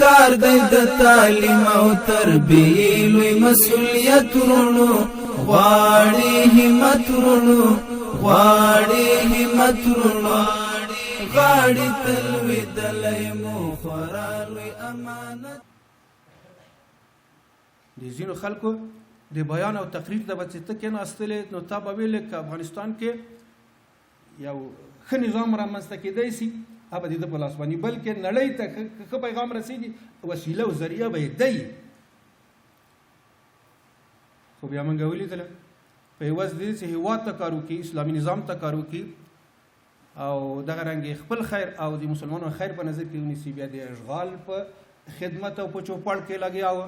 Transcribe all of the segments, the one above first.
کار دی د تعلیم او تربیې لوی مسؤلیت ورونو، غواړي همت ورونو، غواړي همت ورونو. غاړي تل ویدلی مو خورا لوی امانت. د ځینو خلکو د بیان او تقریر ته به چې ته کېناستلې، نو تا به ویلې که افغانستان کې یو ښه نظام رامنځته کېدای سي، هغه به د ده په لاس باندې، بلکې نړۍ ته ښه پیغام رسېږي، وسیله او ذریعه به یې دی. خو بیا موږ ولیدله، په عوض دې چې هېواد ته کار وکړي، اسلامي نظام ته کار وکړي او دغه رنګ خپل خیر او د مسلمانانو خیر په نظر کې ونیسي، بیا د اشغال په خدمت او په چوپړ کې لګیا و.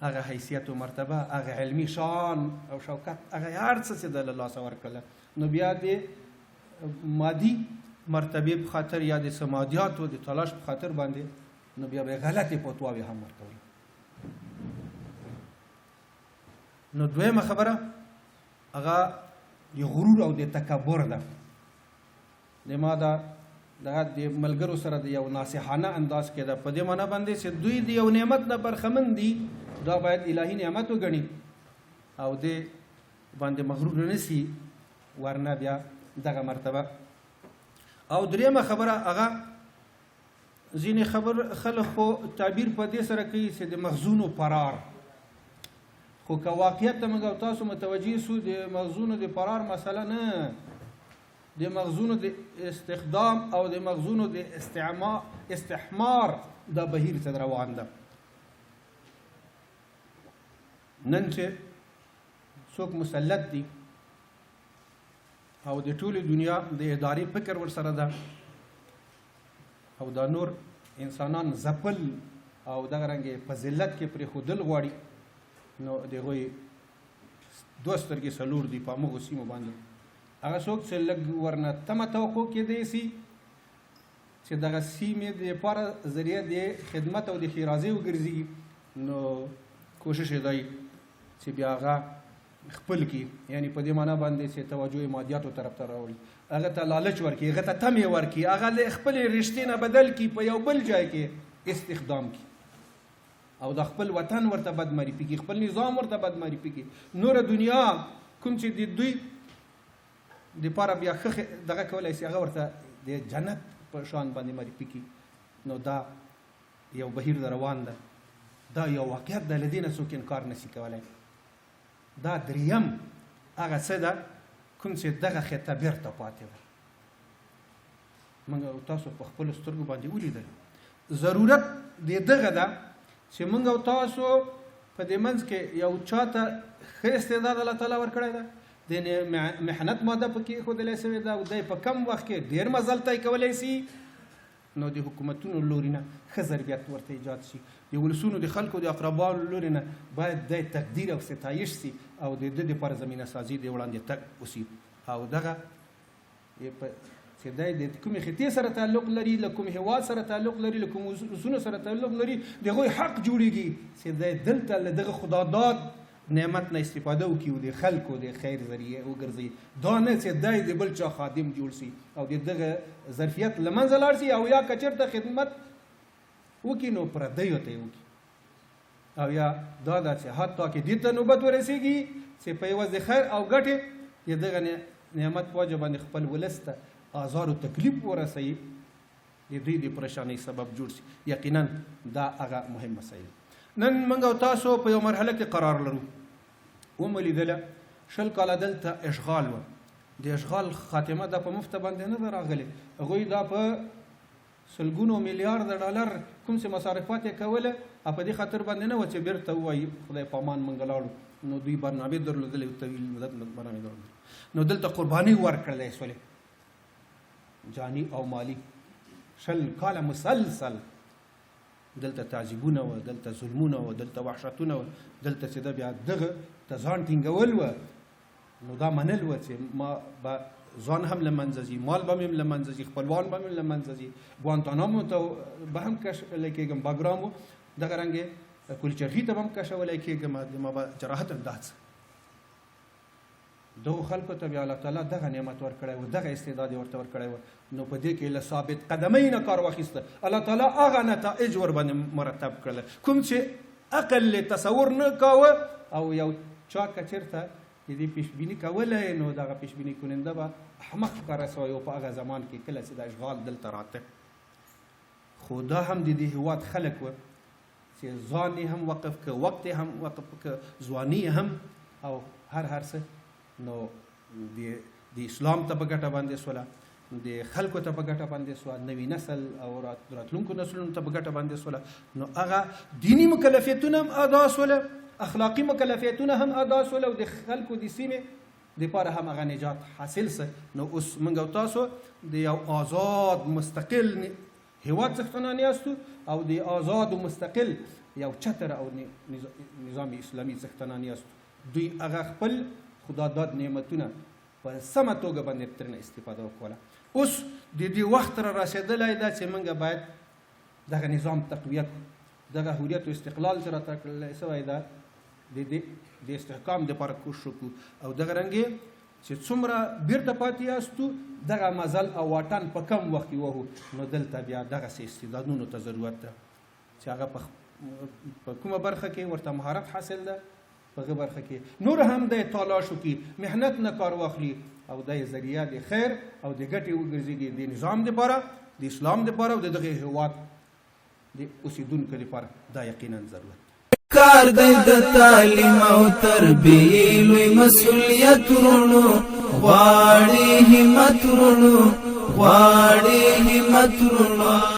هغه حیثیت او مرتبه، هغه علمي شان او شوکت، هغه هر څه چې د له لاسه ورکړله، نو بیا د مادي مرتبې په خاطر یا د سمادیاتو د تلاش په خاطر باندې، نو بیا به غلطې فتواوې هم ورکولې. نو دویمه خبره هغه د غرور او د تکبر ده. د ما دا دغه د ملګرو سره د یو ناصحانه انداز کې ده، په دې معنی باندې چې دوی د یو نعمت نه برخمن دي، دا باید الهي نعمت وګڼي او دې باندې مغرور نه سي، ورنه بیا دغه مرتبه. او درېیمه خبره هغه ځینې خبر خلک خو تعبیر په دې سره کوي چې د مغزونو فرار، خو که واقعیت ته موږ او تاسو متوجه سو، د مغزونو د فرار مسله نه، د مغزونو د استخدام او د مغزونو د استحمار دا بهیر څه روان ده. نن چې څوک مسلط دي او د ټولې دنیا د ادارې فکر ورسره ده او دا نور انسانان ځپل او دغه رنګ په ذلت کې پرېښودل غواړي، نو د هغوی دوه سترګې څلور دي په همغو سیمو باندې. هغه څوک چې لږ ورنه تمه توقع کېدی سي چې دغه سیمې د لپاره ذریعه د خدمت او د ښېرازۍ وګرځي، نو کوشش یې دی چې بیا هغه خپل کی، یعنی په دې معنا باندې چې توجه مادیاتو طرف ته راوړي، هغه ته لالچ ورکړي، هغه ته تمې ورکړي، هغه له خپلې رشتې نه بدل کړي، په یو بل ځای کې استخدام کړي او د خپل وطن ورته بد معرفي کړي، خپل نظام ورته بد معرفي کړي. نوره دنیا کوم چې د دوی دپاره بیا ښه دغه کولی سي، هغه ورته د جنت په شان باندې معرفي کړي. نو دا یو بهیر د روان ده، دا یو واقعیت ده، له دې نه څوک انکار نسي کولی. دا دریم هغه څه ده کوم چې دغه خطه بیرته پاتې ده. موږ او تاسو په خپلو سترګو باندې ولیدل. ضرورت د دغه ده چې موږ او تاسو په دې منځ کې یو چاته ښه استعداد الله تعالی ورکړی ده، د محنت ماده پکې ایښودلی سوې ده او دی په کم وخت کې ډېر مزل طی کولی سي، نو د حکومتونو لوري نه ښه ظرفیت ورته ایجاد شي، د ولسونو د خلکو د اقرباو لوري نه باید دی تقدیر او ستایش سي او د ده دپاره زمینه سازي د وړاندې تګ وسي. او دغه چې دی د کومې خطې سره تعلق لري، له کوم هیواد سره تعلق لري، له کوم ولسونو سره تعلق لري، د هغوی حق جوړیږي چې دی دلته له دغه خداداد نعمت نه استفاده وکړي او د خلکو د خیر ذریعه وګرځي. دا نه چې دی د بل چا خادم جوړ سي او د دغه ظرفیت له منځه لاړ سي، او یا که چېرته خدمت وکړي نو پردیو ته یې وکړي، او یا دا ده چې حتی که دې ته نوبت ورسېږي چې په عوض د خیر او ګټې د دغه نعمت په وجه باندې خپل ولس ته آزار او تکلیف ورسوي، د دوی د پریشانۍ سبب جوړ سي. یقینا دا هغه مهم مسایل. نن موږ او تاسو په یو مرحله کې قرار لرو. ومو لیدله 20 کاله دلته اشغال و. د اشغال خاتمه دا په مفته باندې نه ده راغلې، هغوی دا په سلګونو میلیارد ډالر کوم چې مصارفات یې کوله، په دې خاطر باندې نه وه چې بیرته ووایي خدای پامان موږ لاړو. نو دوی برنامې درلودلې، طویل مدت برنامې درلودلې. نو دلته قرباني ورکړلی سولې، جاني او مالي. 20 کاله مسلسل دلته تعذیبونه و، دلته ظلمونه و، دلته وحشتونه و، دلته چې ده بیا دغه ته ځان ټینګول و، نو دا منل و چې ما به ځان هم له منځه ځي، مال به مې هم له منځه ځي، خپلوان به مې هم له منځه ځي، ګوانتانامو ته به هم کشولی کېږم، باګرام و، دغه رنګ کلچرخي ته به هم کشولی کېږم، ما به جراحت هم دا څه. دغو خلکو ته بیا الله تعالی دغه نعمت ورکړی و، دغه استعداد یې ورته ورکړی و، نو په دې کې له ثابت قدمۍ نه کار واخیسته. الله تعالی هغه نتایج ورباندې مرتب کړل کوم چې عقل یې تصور نه کاوه، او یو چا که چېرته د دې پیشبیني کولی نو دغه پیشبیني کننده به احمق ښکاره سوی و په هغه زمان کې کله چې د اشغال دلته راته. خو دا هم د دې هیواد خلک و چې ځان یې هم وقف که، وخت یې هم وقف که، ځواني یې هم او هر هر څه، نو د اسلام ته په ګټه باندې سوله، د خلکو ته په ګټه باندې سوه، نوي نسل او راتلونکو نسلونو ته په ګټه باندې سوله. نو هغه دیني مکلفیتونه هم ادا سوله، اخلاقي مکلفیتونه هم ادا سوله، او د خلکو د سیمې دپاره هم هغه نجات حاصل سه. نو اوس موږ او تاسو د یو آزاد مستقل هیواد څښتنان یاستو، او د آزاد و مستقل یو چتر او نظام اسلامي څښتنان یاستو. دوی هغه خپل خدا داد نعمتونه په سمه توګه باندې ترنه استفاده وکوله. اوس د دې وخت را رسېدلی ده چې موږ باید دغه نظام تقویه کړو، دغه حریت او استقلال چې راته کړلی سوی ده د دې د استحکام دپاره کوښښ وکړو، او دغه رنګې چې څومره بیرته پاتې یاستو دغه مزل او واټن په کم وخت کې وهو. نو دلته بیا دغسې استعدادونو ته ضرورت ده چې هغه په کومه برخه کې ورته مهارت حاصل ده، په هغه برخه کې نور هم دی تلاش وکړي، محنت نه کار واخلي، او دا ذریعه د خیر او د ګټې وګرځېږي د نظام دپاره، د اسلام دپاره او د دغه هیواد د اوسېدونکو دپاره. دا یقینا ضرورت کار دی د تعلیم او تربیې لوی مسؤلیت ورونو، غواړي همت ورونو، غواړي همت ورونو.